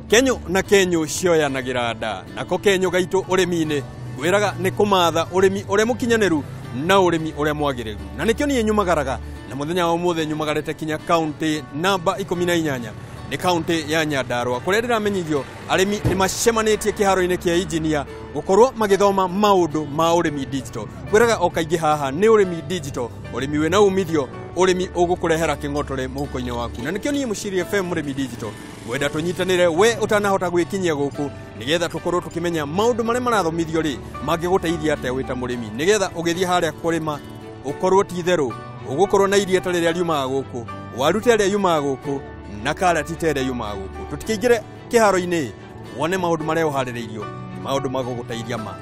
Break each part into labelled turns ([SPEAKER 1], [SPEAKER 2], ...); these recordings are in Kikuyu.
[SPEAKER 1] Kenyo na kenyo cioyanagĩra nda nako kenyo gaitũ ũrĩmi-inĩ ngwĩraga nĩ kũmatha ũrĩmi ũrĩa mũkinyanĩru na ũrĩmi ũrĩa mwagĩrĩru na nĩkĩo niĩ nyumagaraga na mũthenya wa ũmũthĩ nyumagarĩte kinya kaunti namba 18 nĩ kaunti ya Nyandarua kũrĩa ndĩramenyithio arĩmi nĩ macemanĩtie kĩharo-inĩ kĩa injinia gũkorwo magĩthoma maũndũ ma ũrĩmi digital. Ngwĩraga o kaingĩ haha nĩ ũrĩmi digital, ũrĩmi wĩna umithio, ũrĩmi ũgũkũrehera kĩng'otore mũhuko-inĩ waku na nĩkĩo niĩ Mũciri FM mũrĩmi digital ngwenda tũnyitanĩre we ũtanahota gwĩkinyia gũkũ nĩgetha tũkorwo tũkĩmenya maũndũ marĩa marathomithio rĩ mangĩgũteithia atĩa wĩ ta mũrĩmi nĩgetha ũgĩthiĩ harĩa kũrĩma ũkorwo ti itherũ ũgũkorwo na iria ta rĩrĩa riumaga gũkũ, waru ta ĩrĩa yumaga gũkũ na karati ta ĩrĩa yumaga gũkũ. Tũtikĩingĩre kĩharo-inĩ wone maũndũ marĩa ũharĩrĩirio nĩ maũndũ magũgũteithia ma.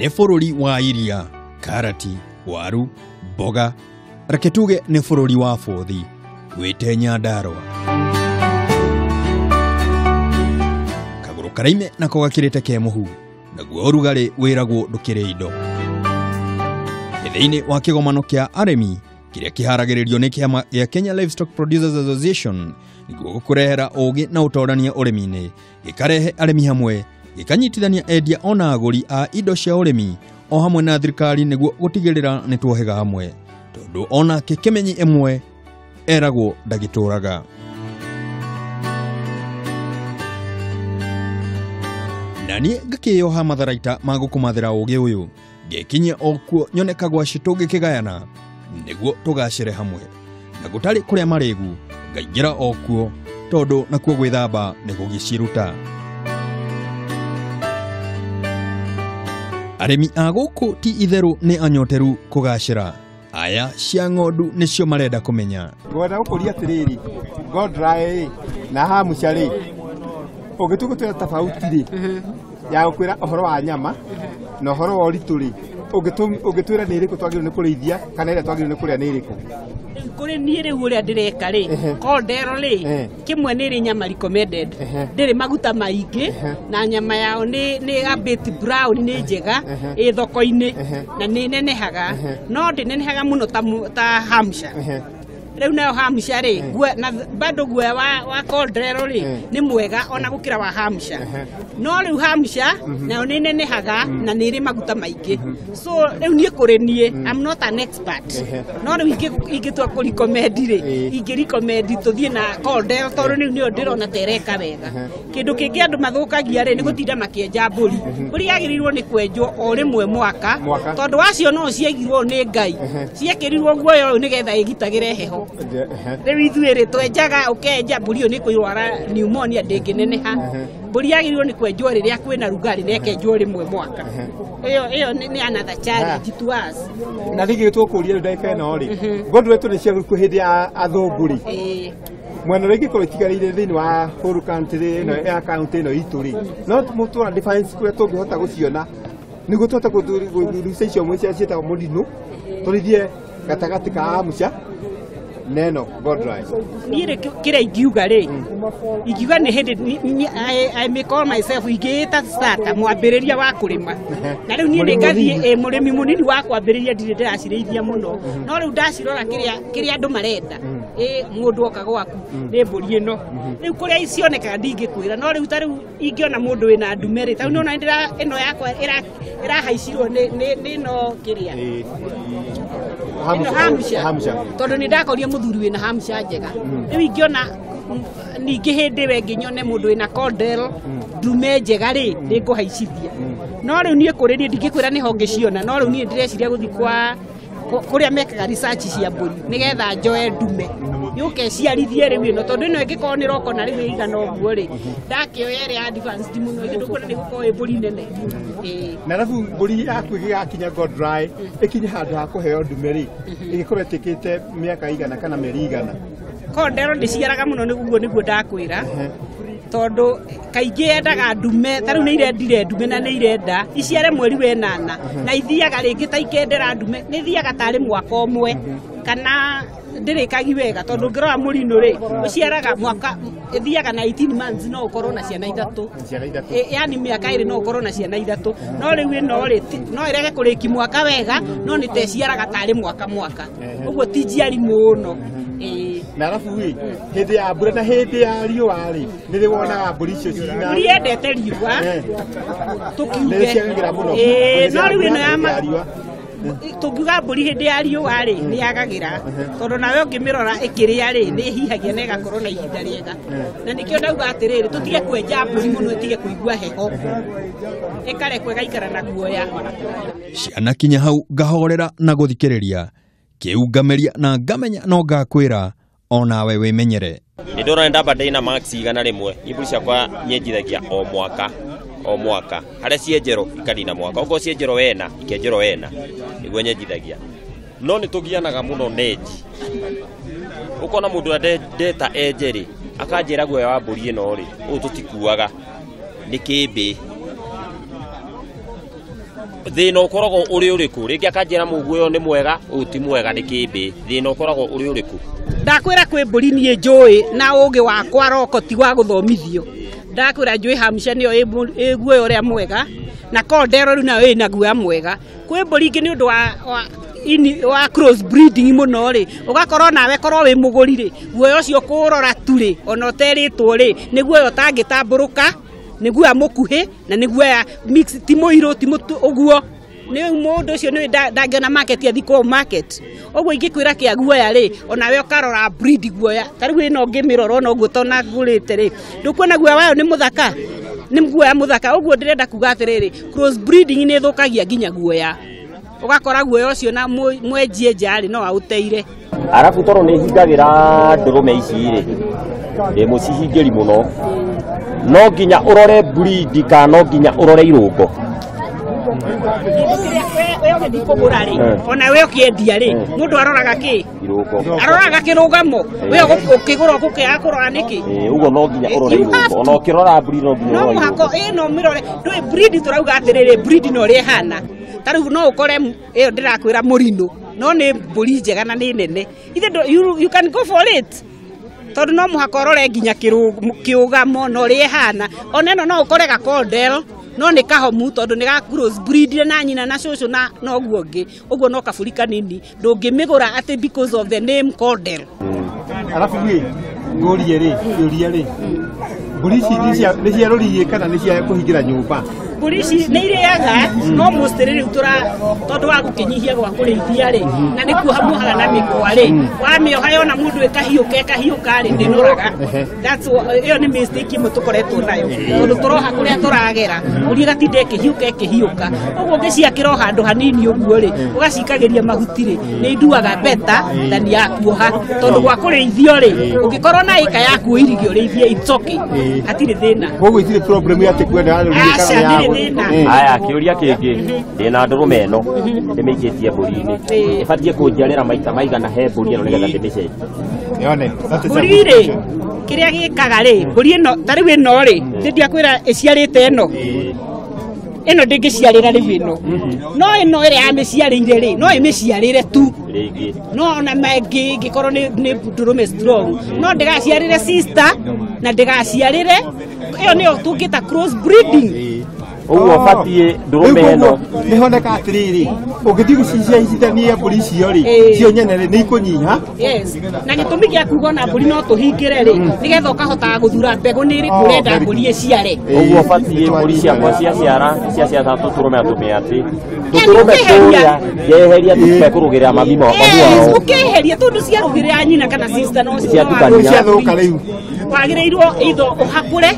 [SPEAKER 1] Nĩ bũrũri wa iria, karati, waru, mboga, reke tuge nĩ bũrũri wa bũthi wĩte Nyandarua. Kagũrũ karaime nako gakĩrĩte ke mũhu naguo ũrugarĩ wĩragwo ndũkĩrĩ indo. Nĩ thĩinĩ wa kĩgomano kĩa arĩmi kĩrĩa kĩharagĩrĩrio nĩ kĩama gĩa Kenya Livestock Producers Association nĩguo gũkũrehera ũũgĩ na ũtorania ũrĩmi-inĩ, gĩkarehe arĩmi hamwe, gĩkanyitithania endia ona agũri a indo cia ũrĩmi o hamwe na thirikari nĩguo gũtigĩrĩra nĩ tuohega hamwe tondũ onake kĩmenyi ĩmwe eragwo ndagĩtũraga. Na niĩ ngakĩyoha matharaita ma gũkũmathĩra ũũgĩ ũyũ ngekinyia o kuo nyone kagwacĩ tũngĩkĩgayana nĩguo tũgacĩre hamwe na gũtarĩ kũrĩa marĩgu ngaingĩra o kuo tondũ nakuo gwĩthamba nĩ gũgĩciruta. Arĩmi a gũkũ ti itherũ nĩ anyoteru kũgacĩra, aya cia ng'ondu nĩcio marenda kũmenya.
[SPEAKER 2] Ngwenda gũkũria atĩrĩrĩ, Gondra na Hamusha rĩ, ũngĩtua gũtwĩra tofauti rĩ ya gũkwĩra ũhoro wa nyama na ũhoro wa ũritũ rĩ, ũngĩtwĩra nĩ ĩrĩkũ twagĩrĩirwo nĩ kũrĩithia kana ĩrĩa twagĩrĩirwo nĩ kũrĩa nĩ ĩrĩkũ?
[SPEAKER 3] Kũrĩ niĩ rĩu ũrĩa ndĩreka rĩ, Kondero rĩ, kĩmwe nĩ ĩrĩ nyama recommended, ndĩrĩ maguta maingĩ na nyama yao nĩ a bit brown, nĩ njega ĩ thoko-inĩ na nĩ nenehaga no ndĩnenehaga mũno ta Hamusha. Rĩu nayo Hamusha rĩ, na bado guoya wa Kondero rĩ nĩ mwega ona gũkĩra wa Hamusha, no rĩu Hamusha nayo nĩ nenehaga na nĩ ĩrĩ maguta maingĩ. So rĩu niĩ kũrĩ niĩ I'm not an expert, no rĩu ingĩtua kũ recommend rĩ, ingĩ recommend tũthiĩ na Kondero tondũ rĩu nĩyo ndĩrona ta ĩreka wega. Kĩndũ kĩngĩ andũ mathũkagia rĩ nĩ gũtinda makĩenja mbũri. Mbũri yagĩrĩirwo nĩ kwenjwo o rĩmwe mwaka tondũ wacio no ciaigirwo nĩ Ngai, ciekĩrirwo guoya ũyũ nĩgetha ĩgitagĩre heho. Rĩu ithuĩ rĩ twenjaga ũkenja mbũri ĩyo nĩ kũrwara pneumonia ndĩngĩneneha. Mbũri yagĩrĩirwo nĩ kwenjwo rĩrĩa kwĩna rugarĩ na ĩkenjwo rĩmwe mwaka. Ĩyo nĩ another challenge to us.
[SPEAKER 2] Na rĩngĩ tũkũria rĩu ndagĩka ĩno rĩ, ng'ondu wetu nĩ ciagũrĩkwo hĩndĩ ya athũngũ rĩ, mwena ũrĩa ingĩkorwo itigarĩire thĩinĩ wa whole country ĩno ya kaunti ĩno itũ rĩ, no mũtũra defense kũrĩa tũngĩhota gũciona nĩguo tũhote kũruca icio ciĩtagwo mũrinũ tũrĩithie gatagatĩ ka Hamusha neno Gondra.
[SPEAKER 3] Niĩ rĩ kĩrĩa ingiuga rĩ, ingiuga nĩ hĩndĩ I may call myself ingĩĩta starter mwambĩrĩria wa kũrĩma, na rĩu niĩ nĩ ngathiĩ mũrĩmi mũnini wa kwambĩrĩria, ndirĩ ndĩracirĩithia mũno, no rĩu ndacirora kĩrĩa andũ marenda, mũndũ oka gwaku nĩ mbũri ĩno, rĩu kũrĩa cionekaga ndingĩkwĩra, no rĩu ta rĩu ingĩona mũndũ wĩna ndume rĩ, ta rĩu nĩwona ĩno yakwa ĩrahaicirwo nĩ ĩno kĩrĩa ĩno Hamusha, tondũ nĩ ndakoria mũthuri wĩna Hamusha njega. Rĩu ingĩona ningĩ hĩndĩ ĩyo ĩngĩ nyone mũndũ wĩna Kondero ndume njega rĩ, nĩ ngũhaicithia. No rĩu niĩ kũrĩ niĩ ndingĩkwĩra nĩho ngĩciona, no rĩu niĩ ndĩreciria gũthiĩ kwa kũrĩa mekaga research cia mbũri nĩgetha njoe ndume. Yũke ĩciarithie rĩu ĩno tondũ ĩno ĩngĩkorwo nĩ roko na rĩu ĩigana ũguo rĩ ndakĩoya ĩrĩa advanced mũno ĩngĩ ndũkuona nĩ gũkorwo ĩ mbũri nene.
[SPEAKER 2] Na arabu mbũri yaku ĩgĩgakinya go dry ĩkinye handũ ha kũheo ndume rĩ ĩgĩkorwo ĩtĩkĩte mĩaka igana kana mĩeri igana.
[SPEAKER 3] Kondero ndĩciaraga mũno nĩguo nĩguo ndakwĩra tondũ kaingĩ yendaga ndume ta rĩu nĩ irendire ndume na nĩ irenda iciare mweri wa ĩnana na ithiaga rĩngĩ ta ikendera ndume nĩ ithiaga tarĩ mwaka ũmwe kana ndĩrĩkagi wega tondũ ũngĩrora mũrinũ rĩ ũciaraga mwaka ĩthiaga na 18 months no ũkorwo na ciana ithatũ, yani mĩaka ĩrĩ no ũkorwo na ciana ithatũ no rĩu ĩno rĩ no ĩrege kũrĩki mwaka wega no nĩ ta ĩciaraga tarĩ mwaka mwaka ũguo ti njiari mũno.
[SPEAKER 2] Na arabu rĩ hĩndĩ ya mbura na hĩndĩ ya riũa rĩ nĩ rĩ wonaga mbũri icio cina
[SPEAKER 3] mbũri yendete riũa tũkiuge
[SPEAKER 2] no
[SPEAKER 3] rĩu ĩno ya tũngiuga mbũri hĩndĩ ya riũa rĩ nĩ yagagĩra tondũ nawe ũngĩmĩrora ĩkĩrĩa rĩ nĩ ĩhihagia na ĩgakorwo na ihinda rĩega na nĩkĩo ndauga atĩrĩrĩ tũtige kwenja mbũri mũno ĩtige kũigua heho ĩkarekwo ĩgaikara na guoya.
[SPEAKER 1] Ciana kinya hau ngahorera na gũthikĩrĩria kĩungamĩria na ngamenya no ngakwĩra onawe wĩmenyere.
[SPEAKER 4] Nĩ ndona ndamba ndĩna max 100 mbũri ciakwa nyenjithagia o mwaka o mwaka harĩa cienjerwo ikanina mwaka okorwo cienjerwo wena ikenjerwo wena nĩguo nyenjithagia no nĩ tũgianaga mũno nenji ũkona mũndũ ũrĩa ndeta enje rĩ akanjĩra guoya wa mbũri ĩno rĩ ũyũ tũtikuaga nĩ kĩmbĩ thĩna ũkoragwo ũrĩ ũrĩkũ rĩngĩ akanjĩra mũguoya nĩ mwega ũyũ ti mwega nĩ kĩmbĩ thĩna ũkoragwo ũrĩ ũrĩkũ.
[SPEAKER 3] Ndakwĩra kwĩ mbũri niĩ njũĩ na ũgĩ wakwa roko ti wa gũthomithio ndakwĩra njũĩ Hampshire nĩyo ĩ guoya ũrĩa mwega na Kondero rĩu nayo ĩna guoya mwega kwĩ mbũri ingĩ nĩ ũndũ wa cross breeding mũno rĩ ũgakorwo nawe korwo wĩ mũgũri rĩ guoya ũcio kũũrora tu rĩ ona ũterĩtwo rĩ nĩ guoya ũtangĩtambũrũka nĩ guoya mũkuhĩ na nĩ guoya mix ti mũirũ ti ũguo nĩ mũndũ ũcio nĩ ndangĩona market athi kũu market ũguo ingĩkwĩra kĩa guoya rĩ onawe ũkarora breed guoya ta rĩu ĩno ũngĩmĩrora ona ũguo tona ngũrĩte rĩ ndũkuona guoya wayo nĩ mũthaka nĩ guoya mũthaka ũguo ndĩrenda kuga atĩrĩrĩ cross breeding nĩ ĩthũkagia nginya guoya ũgakora guoya ũcio na mwenjie nja rĩ no aũteire.
[SPEAKER 4] Arabu tondũ nĩ hingagĩra ndũrũme ici rĩ ndĩ mũcihingĩri mũno no nginya ũrore breed kana no nginya ũrore irũngo
[SPEAKER 3] we ũgĩthiĩ kũgũra rĩ ona we ũkĩendia rĩ mũndũ aroraga kĩ aroraga kĩrũgamo we ũkĩgũra ũgũkĩaga kũrora nĩkĩ
[SPEAKER 4] ũguo no nginya ũrore irũngo ona ũkĩrora breed no nginya
[SPEAKER 3] no mũhaka ĩno mĩrore ndũĩ breed tũrauga atĩrĩrĩ breed no ũrĩa ĩhana ta rĩu no ũkore ĩyo ndĩrakwĩra mũrinũ no nĩ mbũri njega na nĩ nene ithe you can go for it tondũ no mũhaka ũrore nginya kĩũgamo na ũrĩa ĩhana ona ĩno no ũkore gakondel no nĩ kahomu tondũ nĩ ga cross breed na nyina na cũcũ na noguo ũngĩ ũguo no kabũri kanini ndũngĩmĩgũra atĩ because of the name Kondel.
[SPEAKER 2] Arabu rĩ ngũrie rĩ kĩũria rĩ mbũri ici nĩ cia rũriĩ kana nĩ cia kũhingĩra nyũmba?
[SPEAKER 3] Mbũri ici nĩ irĩaga no mostly rĩu tũra tondũ wa gũkĩnyihia gwa kũrĩithia rĩ na nĩ kuoha muohaga na mĩkwa rĩ wamĩoha yona mũndũ ĩkahiũka ĩkahiũka rĩ ndĩnoraga that's ĩyo nĩ mistake ĩmwe tũkoretwo nayo tondũ tũroha kũrĩa tũragera mbũri ĩgatinda ĩkĩhiũka ĩkĩhiũka ũguo ũngĩciakĩra o handũ hanini ũguo rĩ ũgacikagĩria mahuti rĩ nĩ induaga better than ya kuoha tondũ gwa kũrĩithio rĩ ũngĩkorwo na ĩka yaku ũirige ũrĩithie it's okay hatirĩ thĩna.
[SPEAKER 2] Koguo itirĩ problem ya atĩ kwenda rũriĩ kana ya
[SPEAKER 4] Aya kĩũria kĩngĩ ndĩna ndũrũme ĩno ndĩmĩikĩtie mbũri-inĩ ĩbatiĩ kũnjiarĩra maita maigana he mbũri ĩno nĩgetha ndĩmĩcenjie?
[SPEAKER 3] Mbũri rĩ kĩrĩa gĩkaga rĩ mbũri ĩno ta rĩu ĩno rĩ ndĩndiakwĩra ĩciarĩte ĩno ĩno ndĩngĩciarĩra rĩu ĩno no ĩno ĩrĩa yamĩciarĩire rĩ no ĩmĩciarĩre tu no ona mangĩ ĩngĩkorwo nĩ ndũrũme strong no ndĩgaciarĩre sister na ndĩgaciarĩre ĩyo nĩyo tũngĩta cross breeding.
[SPEAKER 4] Ũguo batiĩ ndũrũme ĩno
[SPEAKER 2] nĩ honeka atĩrĩrĩ ũngĩthiĩ gũciciarithania mbũri icio rĩ cio nyene rĩ nĩ ikũnyiha.
[SPEAKER 3] Yes na gĩtũmi gĩa kuga ona mbũri no tũhingĩre rĩ nĩgetha ũkahotaga gũthura mbegũ nĩ ĩrĩkũ ũrenda mbũri ĩciare.
[SPEAKER 4] Ũguo batiĩ mbũri ciakwa ciaciara ciaciara tũtũrũme na tũmĩatĩ tũtũrũme tũrĩa ngeheria tũtekũrũgĩrĩra mami wao
[SPEAKER 3] ũkeheria tondũ ciarũgĩrĩra nyina kana sister no
[SPEAKER 4] ciatukania
[SPEAKER 2] ciathũka rĩu.
[SPEAKER 3] Wagĩrĩirwo itho ũhakũre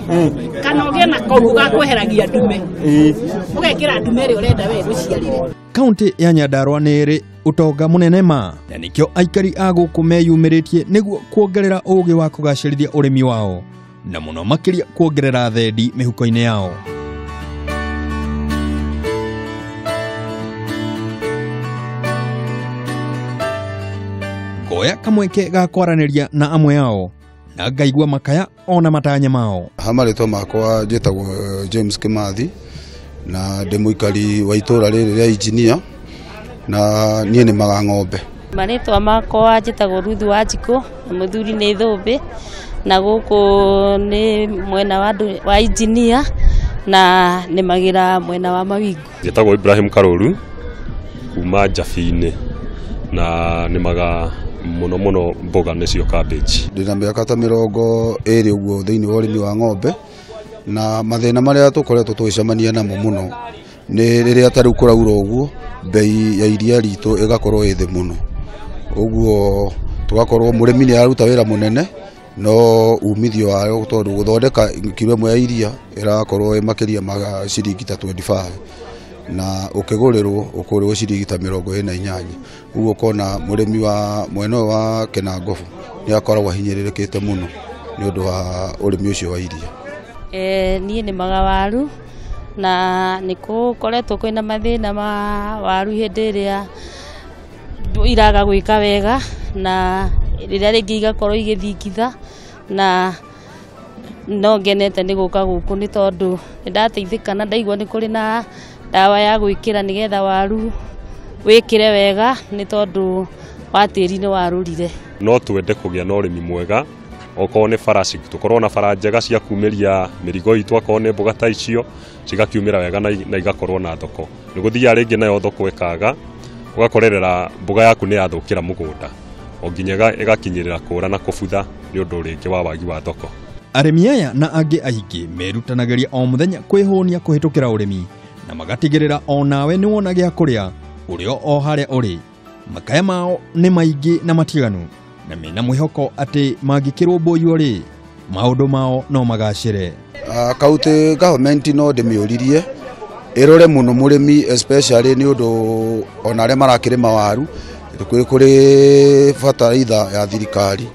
[SPEAKER 3] kana ũgĩe na kogu ga kweheragia ndume. Ũgekĩra ndume ĩrĩa ũrenda we gũciarĩre.
[SPEAKER 1] Kaunti ya Nyandarua nĩ ĩrĩ ũtonga mũnene ma na nĩkĩo aikari a gũkũ meyumĩrĩtie nĩguo kuongerera ũgĩ wa kũgacĩrithia ũrĩmi wao na mũno makĩria kuongerera thendi mĩhuko-inĩ yao. Ngoya kamweke ga kwaranĩria na amwe ao na ngaigua makaya ona matanya mao.
[SPEAKER 5] Ha marĩtwa makwa njĩtagwo James Kimathi na ndĩ mũikari wa itũra rĩrĩ rĩa Engineer na niĩ nĩmaga ng'ombe.
[SPEAKER 6] Marĩtwa makwa njĩtagwo Ruth Wanjikũ na mũthuri nĩ Thũmbĩ na gũkũ nĩ mwena wa Engineer na nĩmagĩra mwena wa Mawingu.
[SPEAKER 7] Njĩtagwo Ibrahim Karũru kuma Njabi-inĩ na nĩmaga mũno mũno mboga nĩcio cabbage.
[SPEAKER 5] Ndĩna mĩaka ta 20 ũguo thĩinĩ wa ũrĩmi wa ng'ombe na mathĩna marĩa tũkoretwo tũgĩcemania namo mũno nĩ rĩrĩa ta rĩu kũraura ũguo bei ya iria ritũ ĩgakorwo ĩ thĩ mũno, ũguo tũgakorwo mũrĩmi nĩ araruta wĩra mũnene no umithio wayo tondũ gũthondeka kiro ĩmwe ya iria ĩrakorwo ĩ makĩria ma ciringi ta 25 na ũkĩgũrĩrwo ũkũrĩrwo ciringi ta 48, ũguo ũkona mũrĩmi wa mwena ũyũ wa Kĩnangobu nĩ akoragwo ahinyĩrĩrĩkĩte mũno nĩ ũndũ wa ũrĩmi ũcio wa iria.
[SPEAKER 6] Niĩ nĩmaga waru na nĩ gũkoretwo kwĩna mathĩna ma waru hĩndĩ ĩrĩa iraga gwĩka wega na rĩrĩa rĩngĩ igakorwo igĩthingitha na no ngenete nĩ gũka gũkũ nĩ tondũ nĩ ndateithĩka na ndaigua nĩ kũrĩ na ndawa ya gwĩkĩra nĩgetha waru wĩkĩre wega nĩ tondũ wa tĩri nĩ warũrire.
[SPEAKER 7] No twende kũgĩa na ũrĩmi mwega okorwo nĩ bara tũkorwo na bara njega cia kumĩria mĩrigo itũ, akorwo nĩ mboga ta icio cigakiumĩra wega na igakorwo na thoko. Nĩ gũthiaga rĩngĩ nayo thoko ĩkaga ũgakorerera mboga yaku nĩ yathũkĩra mũgũnda o nginya ĩgakinyĩrĩra kũra na kũbutha nĩ ũndũ rĩngĩ wa wagi wa thoko.
[SPEAKER 1] Arĩmi aya na angĩ aingĩ merutanagĩria o mũthenya kwĩhũnia kũhĩtũkĩra ũrĩmi na magatigĩrĩra o nawe nĩ wona gĩa kũrĩa ũrĩ o harĩa ũrĩ. Makaya mao nĩ maingĩ na matiganu na mena mwĩhoko atĩ mangĩkĩrũmbũiyo rĩ maũndũ mao no magacĩre.
[SPEAKER 5] County government no ndĩmĩũririe ĩrore mũno mũrĩmi especially nĩ ũndũ ona arĩa marakĩrĩma waru kũrĩ bataraitha ya thirikari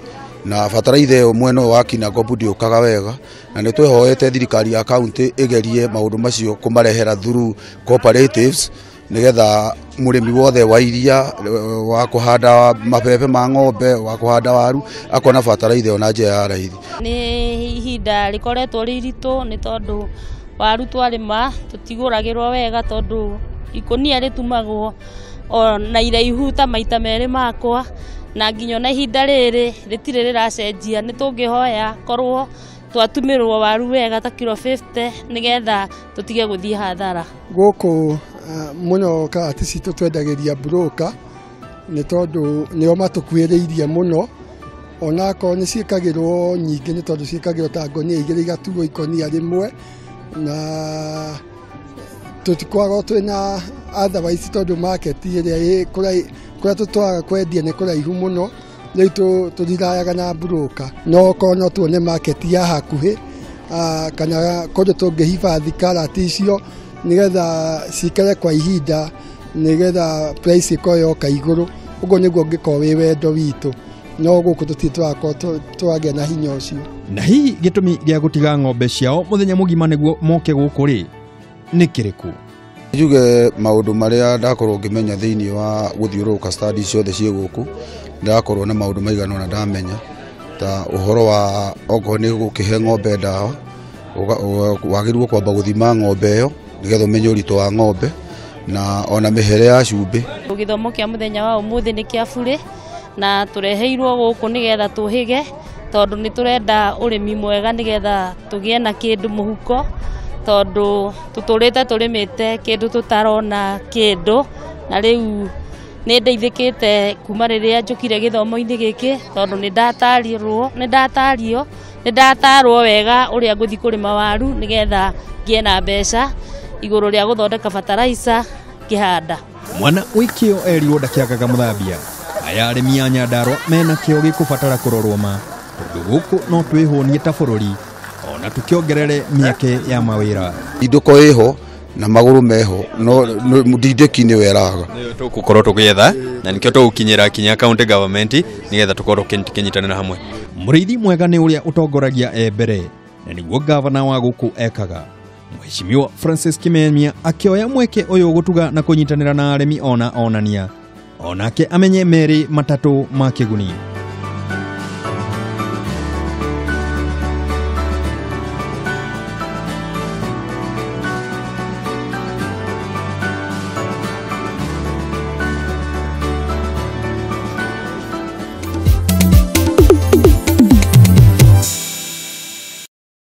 [SPEAKER 5] na bataraitha ĩyo mwena ũyũ wa Kinangobu ndĩũkaga wega na nĩ twĩhoete thirikari ya county ĩgerie maũndũ macio kũmarehera through cooperatives nĩgetha mũrĩmi wothe wa iria wa kũhanda mabebe ma ng'ombe wa kũhanda waru akona bataraitha ĩyo na njĩra ya raithi.
[SPEAKER 6] Nĩ ihinda rĩkoretwo rĩ iritũ nĩ tondũ waru twarĩma tũtigũragĩrwo wega tondũ ikũnia rĩtumagwo na iraihu ta maita merĩ makwa na nginya ona ihinda rĩrĩ rĩtirĩ rĩracenjia. Nĩ tũngĩhoya korwo twatumĩrwo waru wega ta kiro 50 nĩgetha tũtige gũthiĩ hathara.
[SPEAKER 8] Gũkũ mũno karati citũ twendagĩria broker nĩ tondũ nĩo matũkuĩrĩirie mũno, onakorwo nĩ ciĩkagĩrwo nyingĩ nĩ tondũ ciĩkagĩrwo ta ngonia igĩrĩ igaturwo ikonia rĩmwe na tũtikoragwo twĩna otherwise tondũ market ĩrĩa kũrĩa tũtwaraga kwendia nĩ kũraihu mũno rĩu tũthirayaga na broker, no okorwo no tuone market ya hakuhĩ kana kũndũ tũngĩhibathi karati icio nĩgetha cikare kwa ihinda nĩgetha price ĩkorwo yoka igũrũ, ũguo nĩguo ũngĩkorwo wĩ wendo witũ, no gũkũ tũtirĩ tũrakorwo tũragĩa na hinya ũcio.
[SPEAKER 1] Na hihi gĩtũmi gĩa gũtiga ng'ombe ciao mũthenya mũgima nĩguo moke gũkũ rĩ nĩ kĩrĩkũ?
[SPEAKER 5] Njuge maũndũ marĩa ndakorwo ngĩmenya thĩinĩ wa gũthiũrũrũka stadi ciothe ciĩ gũkũ, ndakorwo na maũndũ maigana ũna ndamenya ta ũhoro wa okorwo nĩ gũkĩhe ng'ombe ndawa wagĩrĩirwo kwamba gũthima ng'ombe ĩyo nĩgetha ũmenye ũritũ wa ng'ombe na ona mĩhere ya cumbĩ.
[SPEAKER 6] Gĩthomo kĩa mũthenya wa ũmũthĩ nĩ kĩa burĩ na tũreheirwo gũkũ nĩgetha tũhĩge tondũ nĩ tũrenda ũrĩmi mwega nĩgetha tũgĩe na kĩndũ mũhuko tondũ tũtũrĩte tũrĩmĩte kĩndũ tũtarona kĩndũ na rĩu nĩ ndeithĩkĩte kuma rĩrĩa njũkire gĩthomo-inĩ gĩkĩ tondũ nĩ ndatarwo wega ũrĩa ngũthiĩ kũrĩma waru nĩgetha ngĩe na mbeca igũrũ rĩa gũthondeka bataraica ngĩhanda.
[SPEAKER 1] Mwana wĩ kĩo erirwo ndakĩagaga mũthambia. Aya arĩmi a Nyandarua mena kĩo gĩkũbatara kũrorwo ma Tondũ gũkũ no twĩhũnie ta bũrũri ona tukĩongerere mĩeke ya mawĩra.
[SPEAKER 5] Ndindũko ĩho na magũrũ meho no ndindĩki nĩwe ĩraga.
[SPEAKER 1] Tũgũkorwo tũgĩetha na nĩkĩo tũgũkinyĩra kinya county government nĩgetha tũkorwo tũkĩnyitanĩra hamwe. Mũrĩithi mwega nĩ ũrĩa ũtongoragia e mbere na nĩguo gavana wa gũkũ ekaga. Mheshimiwa Francis Kimemia akĩoya mweke ũyũ gũtuga na kũnyitanĩra na arĩmi ona onania onake amenye merĩ matatũ ma kĩguni.